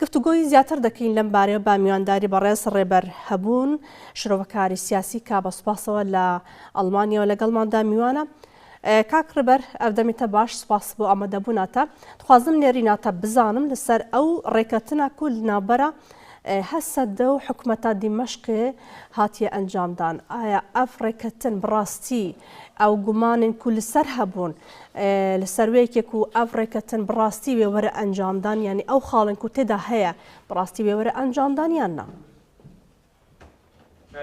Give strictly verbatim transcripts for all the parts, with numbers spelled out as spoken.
گفتوگۆی زیاتر دەکەین لەم بارەیە بە میوانداری بەڕێز ڕێبەر هەبوون، شرۆڤەکاری سیاسی کە بە سوپاسەوە لە ئەڵمانیەوە لەگەڵماندا میوانە. ئە، کاک ڕێبەر، ئەردەمی تە باش، سوپاس بۆ ئامادەبووناتە. دخوازم نێریناتە بزانم لەسەر ئەو ڕێکەتنە کو لە ناوبەرە، ئە، هەسەدە و حکومەتە دیمەشقێ هاتیە ئەنجامدان. ئایا ئەف ڕێکەتن بڕاستی ئەو گومانن کو لەسەر هەبوون، ئە، لەسەر وەیەکێ کو ئەف ڕێکەتن بڕاستی وێ وەرە ئەنجامدان، یعنی ئەو خاڵن کو تێدا هەیە بڕاستی وێ وەرە ئەنجامدان یان نا؟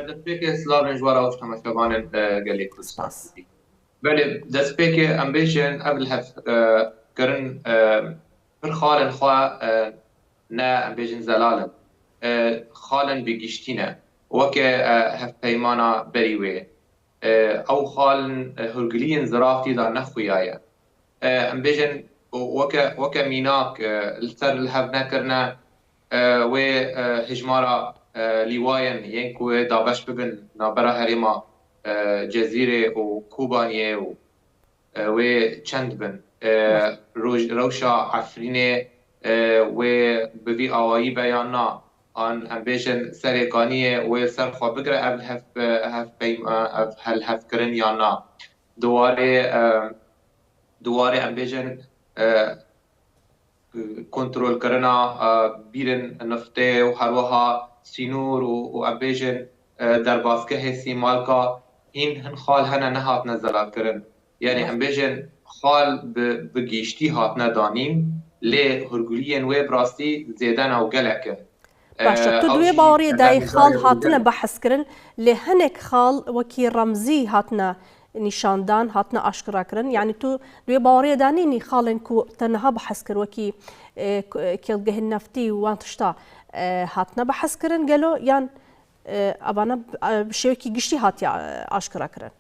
دەستپێکێ سلاوێن ژوارا و تەمەشەوانن گەلێ کوردستان. بەێ دەستپێکێ ئەم بێژێن ئەڤل هەف کردن پر خاڵن خوا نە ئەم بێژن زەلالن خاڵن بگیشتینە وەکە هەف پەیمانە بەری وێ ئەو خاڵن هورگلیین زرافتی دا نەخویایە. ئەم بێژن وەکە وەکە میناک لەسەر لە هەف نەکردە وێ هژمارە لیوایەن یەن کو دابەش ببن نابەرە هەرێما جەزیرێ و کوبانیێ و wê çend bin. Roj, rewşa Efrînê wê bi vî awayî be yan na? An em bêjin serê kaniyê wê ser xwe bigire ev hev, hev peym, ev helhevkirin yan na? Di warê, di warê em bêjin kontrolkirina bîrin niftê û herwiha sînor û, û em bêjin derbasgehê Sîmalka hîn hin xal hene nehatine zelalkirin. Yanî em bêjin xal bi, bi giştî hatine danîn, lê hûrguliyên wê bi rastî zêde ne û gelek in. Baş e, tu di wê baweriyê dayî xal hatine behskirin, lê hinek xal wekî remzî hatine nîşandan, hatine aşkirakirin. Yanî tu di wê baweriyê de nînî xalên ku te niha behs kir wekî, e, k-, kêlgehên neftî û wan tişta, e, hatine behskirin gelo yan, e, evana, e, bi şêwekî giştî hatiye, e, aşkirakirin?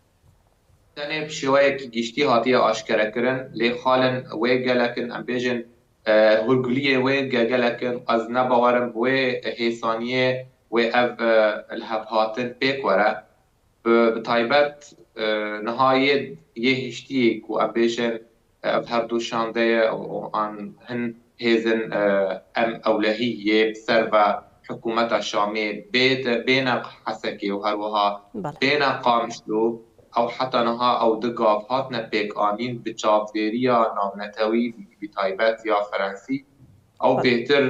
Tenê bi şêweyekî giştî hatiye aşkerekirin, lê xalên wê gelek in, em bêjin, e, hûrguliyê wê ge-, gelek in, ez ne bawer im bi wê hêsaniyê wê ev, e, lihevhatin pêk were. Bi, bi taybet, e, niha yê, yê hiştiyê ku em bêjin, e, ev her du şandeye û, û an hin hêzin, e, em ewlehî yê bi ser ve hikûmeta Şamê bê de, bêne Hesekê û herwiha Belê. bêne Qamişlo, ew heta niha ew du gav hatine pêkanîn bi çavdêriya navnetewî, bi, bi taybet ya Ferensî. Ew Belê. bêhtir,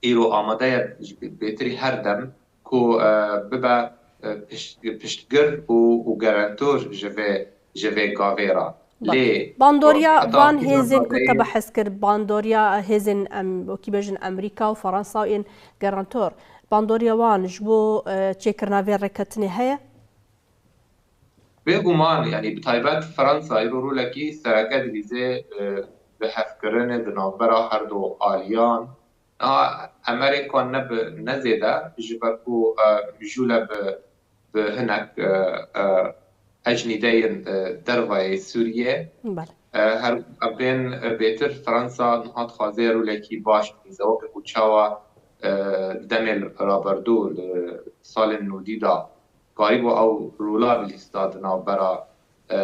e, îro amade ye ji bê-, bêhtirî her dem ku, e, bibe, e, pişt-, piştgir û, û gerentor ji vê, ji vê gavê re. Bak, Lê bandoriya heta van hêzên ku te behs kir, bandoriya hêzên em, wekî bêjin Amerîka û Fransa û yên gerentor. Bandoriya wan ji bo, e, çêkirina vê rêketinê heye? Bêguman, yanî bi taybet Fransa îro rolekî sereke dilîzê, e, bi hevkirinê di navbera her du aliyan. Niha Amerîka ne bi, ne zêde, ji ber ku, e, jûle bi, bi hinek, e, e, ecnîdeyên, e, dervayê Sûriyê. Belê. E, her, em bên, e, bêtir Fransa niha dixwaze rolekî baş bidîze, weke ku çawa, e, di demê raberdu li salên nodî de karîbû ew rola bilîsta di navbera, e,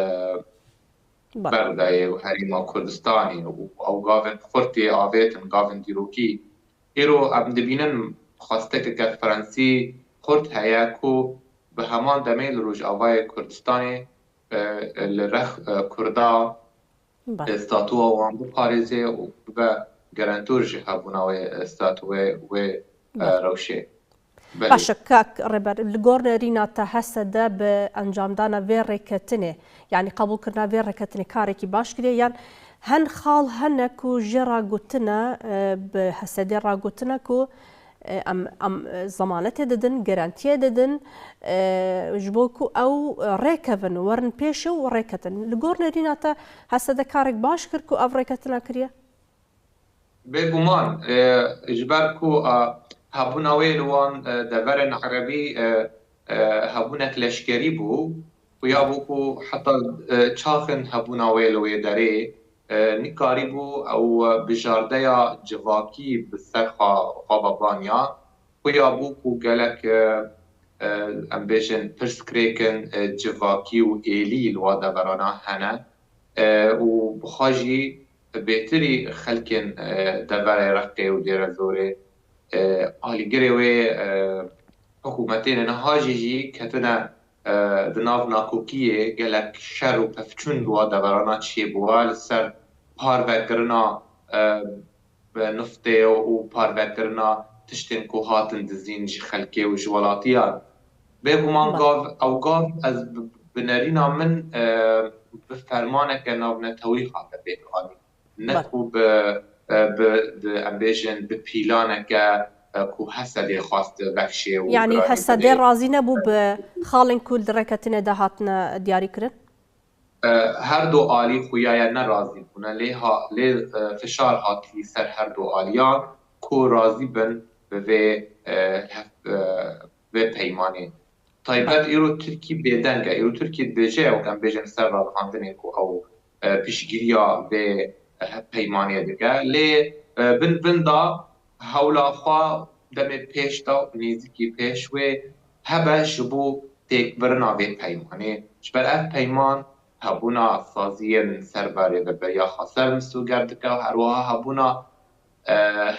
Belê. Bexdayê û Herêma Kurdistanê û ew gavên xurt yê avêtin, gavên dîrokî. Îro em dibînin xwestekeke Fransî xurt heye ku bi heman demê li Rojavayê Kurdistanê, e, li rex, e, Kurda, Belê. e, statuwa wan biparêze û bibe gerentor ji hebûna wê, e, statuwê wê, e, Belê. rewşê. Belê. Baş e, kak Rêber, li gor nerîna te H S D bi encamdana vê rêketinê, yanî qebûlkirina vê rêketinê karekî baş kiriye, yan hin xal hene ku jê re gotine, e, bi H S D re gotine ku, e, em, em, e, zemanetê didin, garantiyê didin, e, ji bo ku ew, e, rêkevin, werin pêşê û rêketin. Li gor nerîna te H S D karek baş kir ku ev rêketina kiriye? Bêguman, e, ji ber ku, e, hebûna wê li wan, e, deverên erebî, e, e, hebûnek leşkerî bû, xuya bû ku heta, e, çaxin hebûna wê li wê derê, e, nikarîbû ew bijardeya civakî bi ser xwe, xwe ve banya. Xuya bû ku gelek, e, e, em bêjin pirsgirêkên, e, civakî û êlî li wa deverana hene, e, û bi xwe jî, bêtirî xelkên, e, deverê Reqê û Dêrezorê, e, alîgirê wê, e, hikûmetê niha jî jî ketine, e, di nav nakokiyê, gelek şer û pevçûn bi wa deverana çêbûwa li ser parvekirina, e, bi niftê û parvekirina tiştên ku hatin dizîn ji xelkê û ji welatiyan. Bêguman Belê. gav, ew gav ez bi, bi nerîna min, e, bi fermaneke navnetewî hate pêkanîn. Ne Belê. ku bi, e, bi, bi, em bêjin, bi pîlaneke, e, ku Hesedê xwest vekşê û Yanî birayê Hesedê belê. razî nebû bi xalên ku li reketinê de hatine diyarî kirin? E, her du alî xuya ye ne razî bûne, lê ha-, lê, e, fişar hatî ser her du aliyan ku razî bin bi vê, e, hef-, e, vê peymanê. Taybet îro Tirkî bêdeng e. Îro Tirkî dibêje, wek em bêjin, ser ragihandinê ku ew, e, piştgiriya vê, e, hevpeymanê dike. Lê, e, bin bin da hewla xwe demê pêş de û nêzîkî pêş wê hebe ji bo têkbirina vê peymanê. Ji ber ev peyman hebûna saziyên ser berê ve beriya xwe ser misoger dike û her wiha hebûna, e,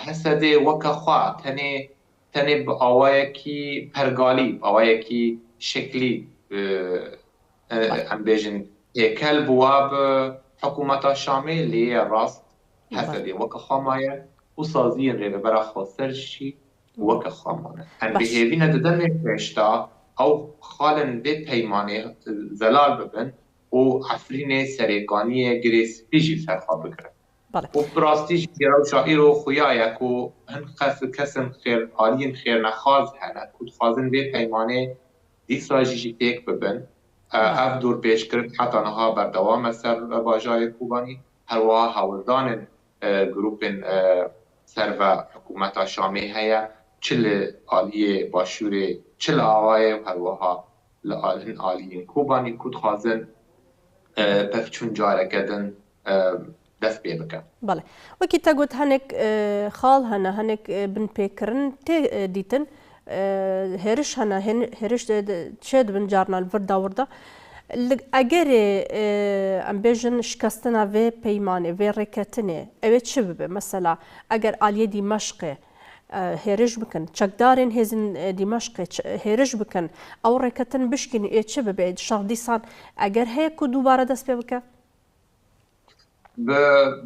Hesedê weke xwe tenê, tenê bi awayekî pergalî, bi awayekî şeklî, e, e, Belê. em bêjin, têkel bûwa bi hikûmeta Şamê, lê ye rast Belê. Hesedê weke xwe maye û saziyên rêvebera xweser jî weke xwe mane. Em Baş. bêhêvî ne di demê pêş de ew xalên vê peymanê zelal bibin û Efrînê serêkaniyê girê spî jî li ser xwe bigirin. Belê. Û bi rastî jî rewşa îro xuya ye ku hin qes-, kesên xêr, aliyên xêrnexwaz hene ku dixwazin vê peymanê dîsa jî jî pêk bibin. E, Belê. ev dorpêçkirin heta niha berdewam e ser bajarê Kobanî. Her wiha hewldanên, e, grûpên, e, ser ve hikûmeta Şamê heye. Çi li aliyê Başûrê, çi li Awayê û her wiha li al-, hin aliyên Kobanî ku dixwazin, e, pevçûn careke din, e, dest pê bike. Belê. Wekî te got, hinek, e, xal hene, hinek, e, binpêkirin tê, e, dîtin. E, hêriş hene, hên-, hêriş de, de, çê dibin carna li vir da wir da. Li, egerê, e, em bêjin şikestina vê peymanê, vê rêketinê, ew ê çi bibe? Mesela, eger aliyê Dîmeşqê, e, hêriş bikin, çekdarên hêzên, e, Dîmeşqê ç-, hêriş bikin, ew rêketin bişkînin, ê çi bibe? Şer dîsan eger heye ku dubare dest pê bike? Bi,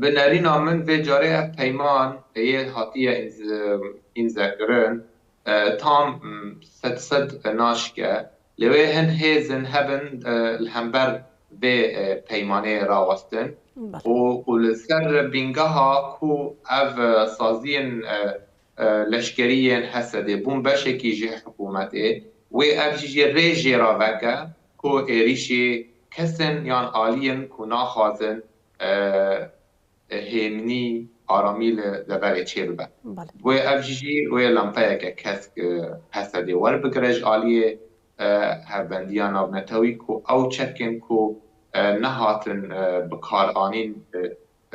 bi nerîna min vê carê ev peyman yê hatiye îmz-, îmzekirin, e, tam, m, sed sed naşke. Lê wê hin hêzin hebin, e, li hember vê, e, peymanê rawestin. Belê. Û, û li ser bîngeha ku ev, e, saziyên, e, e, leşkerî yên Hesedê bûn beşekî ji hikûmetê, wê ev jî jê rê jê re veke ku êrîşê kesên yan aliyên ku naxwazin, e, e, hêminî, aramî li deverê çêbibe. Belê. Wê ev jî jî wê lempeyeke kesk, e, Hesedê werbigire ji aliyê, e, hevbendiya navnetewî ku ew çekên ku, e, nehatin, e, bikaranîn, e,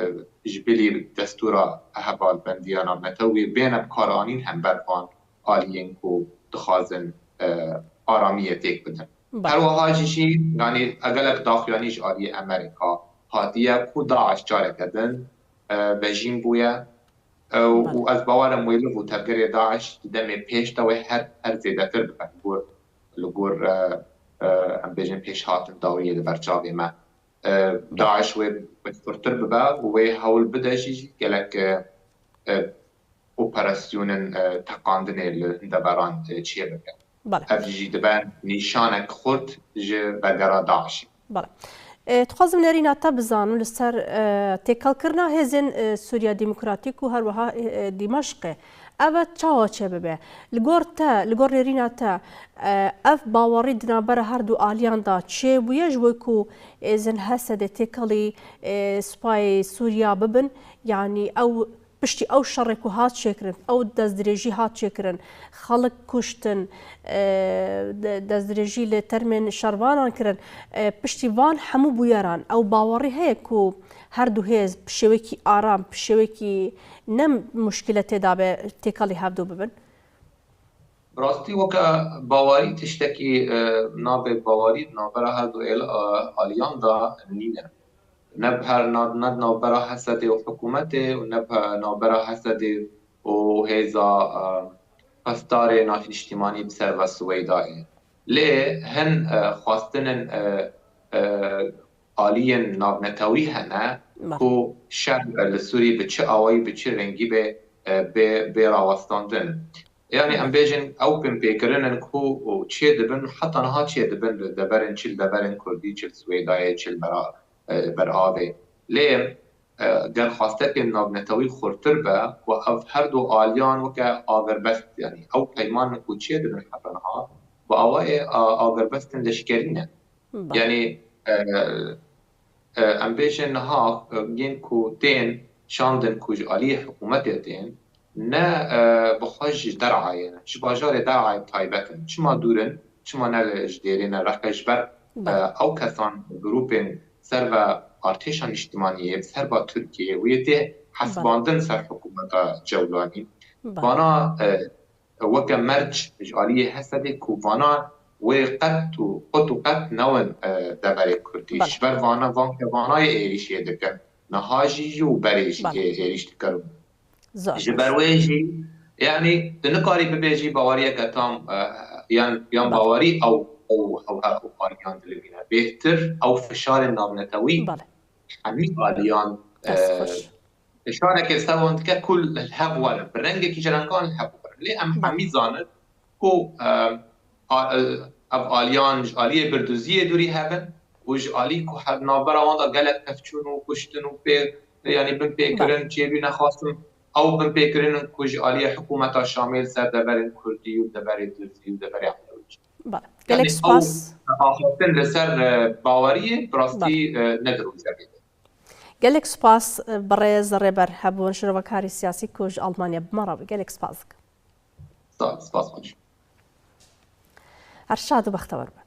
e, ji bilî destûra hevalbendiya navnetewî bêne bikaranîn hember van aliyên ku dixwazin, e, aramiyê têk bidin. Belê. Her wiha jî jî, yanî, gelek daxuyanî ji aliyê Amerîka hatiye ku DAIŞ careke din, e, vejîn bûye. E, û Belê. ez bawer im wê liv û tevgerê DAIŞ di demê pêş de wê her, her zêdetir bibe li gor, li gor, e, e, em bêjin pêşhatin dawiyê li ber çavê me. E, Belê. DAIŞ wê, wê firtir bibe û wê hewl bide jî, jî gelek, e, e, operasyonên, e, teqandinê li hin deveran, e, çêbike. Belê. Ev jî dibe nîşanek xurt ji vegera DAIŞê. Belê. E, dixwazim nerîna te bizanim li ser, e, têkelkirina hêzên, e, Sûriya Demokratîk û her wiha, e, e, Dîmeşqê. Ev e çawa çêbibe? Li gor te, li gor nerîna te, e, ev bawerî di navbera her du aliyan de çêbûye ji bo ku hêzên Hesedê têkelî, e, Supayê Sûriya bibin? Yanî ew piştî ew şerê ku hat çêkirin, ew destdirêjî hat çêkirin, xelk kuştin, e, de-, destdirêjî li termên şervanan kirin, e, piştî van hemû bûyeran, ew bawerî heye ku her du hêz bi şêwekî aram, bi şêwekî ne muşkile tê de be, têkelî hevdu bibin? Bi rastî weke bawerî tiştekî, e, navê bawerî di navbera her du êl-, e, aliyan de nîne. Ne bi her nav-, ne di navbera Hesedê û hikûmetê û ne bi navbera Hesedê û hêza, e, xwestarê navnîştîmanî bi ser ve Swêdayê. Lê hin, e, xwestinên, e, e, aliyên navnetewî hene Belê. ku şer, e, li Sûrî bi çi awayî, bi çi rengî bê, e, bê, bê rawestandin. Yani em Belê. bêjin ew binpêkirin in ku çê dibin, heta niha çê dibin li deverên, çi li deverên Kurdî, çi li Swêdayê, çi li bera, e, ber avê. Lê, e, ger xwestekên navnetewî xurtir be, ku ev her du aliyan weke agirbest, yani ew peymanin ku çê dibin heta niha, bi awayê, a, agirbestin leşkerî ne. Belê. Yani, e, e, em bêjin niha, e, yên ku tên şandin ku ji aliyê hikûmetê tên, ne, e, bi xwe ji Derayê ne, ji bajarê Derayê taybet in. Çima dûr in? Çima ne li, ji Dêrê ne Reqê? Ji ber, e, Belê. ew kesan, grûpên ser ve artêşa niştimaniyê, ser ve Tirkiyeyê wê tê Belê. hesibandin ser hikûmeta Cewlanî. Belê. Vana, e, weke merc ji aliyê Hesedê ku vana wê qet û qut û qet newin, e, deverê Kurdî. Belê. Ji ber vana, van kevanayê êrîşê dikin. Niha jî, jî û berê jî Belê. ê-, êrîş dikin. Zor Ji baş. ber wê jî, yani, tu nikarî bibêjî baweriyeke tam, e, yan, yan Belê. bawerî ew, ew, ew, ew, ew aliyan dilivîne. Bêhtir ew fişarên navnetewî Belê. hemî aliyan, Dest e, xweş. fişarekê ser wan dike ku li hev werin. Bi rengekî ji rengan li hev werin. Lê em Belê. hemî zanin ku, e, a, e, ev aliyan ji aliyê birdûziyê dûrî hev in û ji alî ku her navbera wan de gelek kevçûn û kuştin û pê, yani binpêkirin Belê. çêbî nexwastin, ew binpêkirin in ku ji aliyê hikûmeta Şamê li ser deverên Kurdî û deverê Durzî û deverê Elewî. Belê. Yani Gelek ew spas. axaftin li ser, e, baweriyê bi rastî, Belê. e, ne di rojevê de. Gelek spas, e, birêz Rêber Hebûn, şirovekarê siyasî ku ji Almanya bi me re bû. Gelek spas dikim. Sağ ol, spas xweş. Her şad û bextewer be.